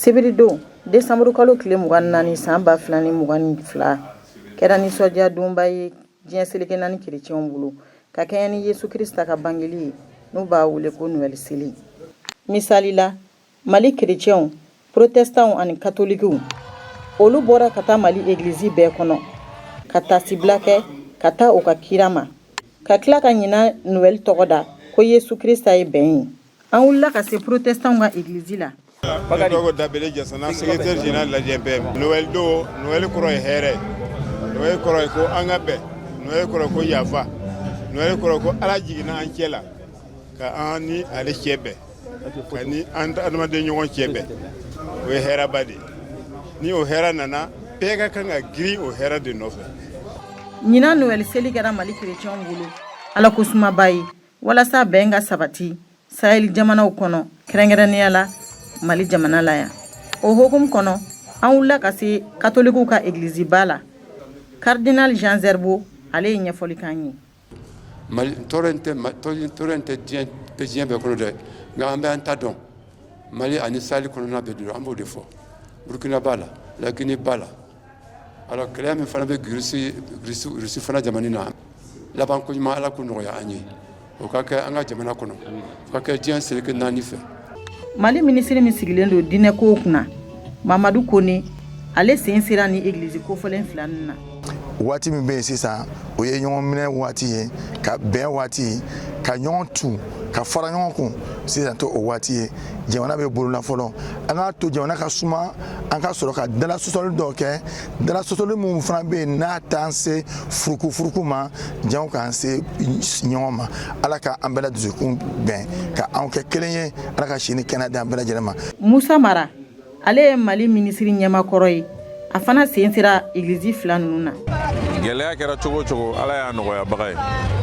Sibiridon desanburukalo tile 24 san 2022 kɛra nisɔndiya donba ye diɲɛ seleke naani kerecɛnw bolo ka kɛɲɛ ni Yesu Krista ka bangeli ye n'u b'a wele ko Noɛl seli. Misali la, Mali kerecɛnw, protɛstanw ani katolikiw, olu bɔra ka taa Mali egilizi bɛɛ kɔnɔ ka taasibila kɛ ka taa u ka kira ma, ka tila ka ɲinan Noɛl tɔgɔ da ko Yesu Krista ye bɛn ye. An wulila ka se protestantw ka egilizi la. Ne tɔgɔ Danbele Jasana, secrétaire général de l'ADMPM. Noël don, Noël kɔrɔ ye hɛrɛ ye. Noël kɔrɔ ye ko an ka bɛn. Noël kɔrɔ ye ko yafa. Noël kɔrɔ ye ko Ala jiginna an cɛ la ka an ni ale cɛ bɛn, ka ni an adamaden ɲɔgɔn cɛ bɛn. O ye hɛrɛba de ye. Ni o hɛrɛ nana, bɛɛ ka kan ka girin o hɛrɛ de nɔfɛ. Ɲinan Noël seli kɛra Mali kerecɛnw bolo Ala ko sumaba ye walasa bɛn ka sabati sahel jamanaw kɔnɔ kɛrɛnkɛrɛnnenya la mali jamana la yan o hukumu kɔnɔ an wulila ka se katolikiw ka egiliziba la cardinal jean zerbo ale ye ɲɛfɔli k'an ye. Mali tɔɔrɔ in tɛ tɔɔrɔ in tɛ diɲɛ diɲɛ bɛɛ kɔnɔ dɛ, nka an bɛ an ta dɔn. Mali ani sahel kɔnɔna bɛɛ don, an b'o de fɔ. Burukina b'a la, Lagine b'a la. Alors kɛlɛ min fana bɛ Russie fana jamana na, laban ko ɲuman Ala k'o nɔgɔya an ye, o ka kɛ an ka jamana kɔnɔ, o ka kɛ diɲɛ seleke naani fɛ. Mali minisiri min sigilen don diinɛkow kunna, Mamadu Kone, ale sen sera ni egilizi kofɔlen fila ninnu na. Waati min bɛ yen sisan, o ye ɲɔgɔn minɛ waati ye, ka bɛn waati, ka ɲɔgɔn tu, ka fara ɲɔgɔn kun. Sisan to o waati ye, jamana bɛ bolola fɔlɔ. An k'a to jamana ka suma, an ka sɔrɔ ka dala sɔsɔli dɔw kɛ, dala sɔsɔli minnu fana bɛ yen n'a t'an se furukufuruku ma, janw k'an se ɲɔgɔn ma. Ala ka an bɛɛ la dusukun bɛn, ka anw kɛ kelen ye. Ala ka si ni kɛnɛya di an bɛɛ lajɛlen ma. Musa Mara, ale ye Mali minisiri ɲɛmakɔrɔ ye, a fana sen sera egilizi fila ninnu na. Gɛlɛya kɛra cogo o cogo, Ala y'a nɔgɔyabaga ye.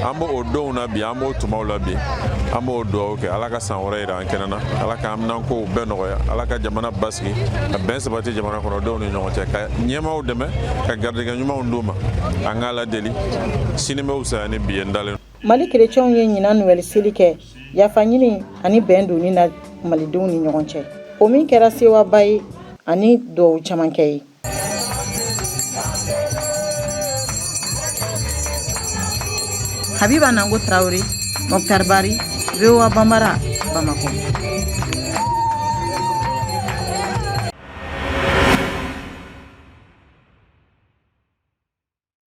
An b'o donw na bi, an b'o tumaw la bi, an b'o dugawu kɛ. Ala ka san wɛrɛ yira an kɛnɛ na. Ala ka haminankow bɛɛ nɔgɔya. Ala ka jamana basigi, ka bɛn sabati jamana kɔnɔdenw ni ɲɔgɔn cɛ, ka ɲɛmaaw dɛmɛ, ka garijɛgɛ ɲumanw d'u ma. An k'Ala deli, sini bɛ fisaya ni bi ye. N dalen. Mali kerecɛnw ye ɲinan Noɛl seli kɛ yafa ɲini ani bɛn donni na malidenw ni ɲɔgɔn cɛ, o min kɛra sewaba ye ani dugawu caman kɛ ye. Habiba Nango Traoré, Mokhtar Bari, VOA Bambara, Bamakɔ.